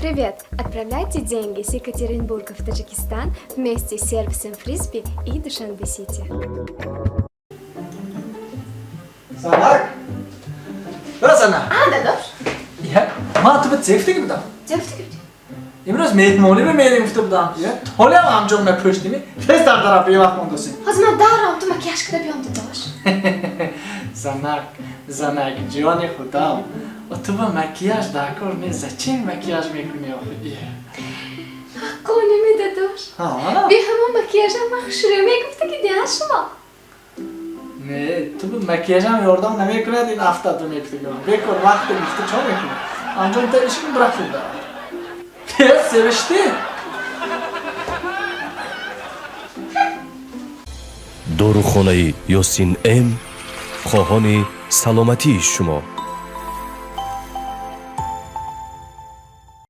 Привет! Отправляйте деньги с Екатеринбурга в Таджикистан вместе с сервисом Фрисби и Душанбе Сити. Занак! Бира, занак! А, дадош? Я, ман ту ба чӣ гуфтагӣ будам? Чӣ гуфтагӣ будӣ? Имрӯз меҳмонӣ ба мерем гуфта будам. Я, ҳолиам анҷом напӯштими. Тез дар тараф бевақт мондосем. Ҳозир ман дарам, ту макияж када биём, дадош. Занак, занак, ҷони худам. Ту ба макияж даркор не, зачем макияж мекунӣ охи? Я. Ҳаққоними, дадош? Ҳа? Би ҳамон макияжам ман хушрӯ мегуфтагӣ диа шумо. Не, ту ба макияжам ёрдам намекунад, ин афтаду мегуфтагӣ. Бекор вақте гуфта чо мекунӣ? Анҷом та ишкин бира худа. Тез севишти? Дорухонаи Ёсин М хоҳони саломатии шумо.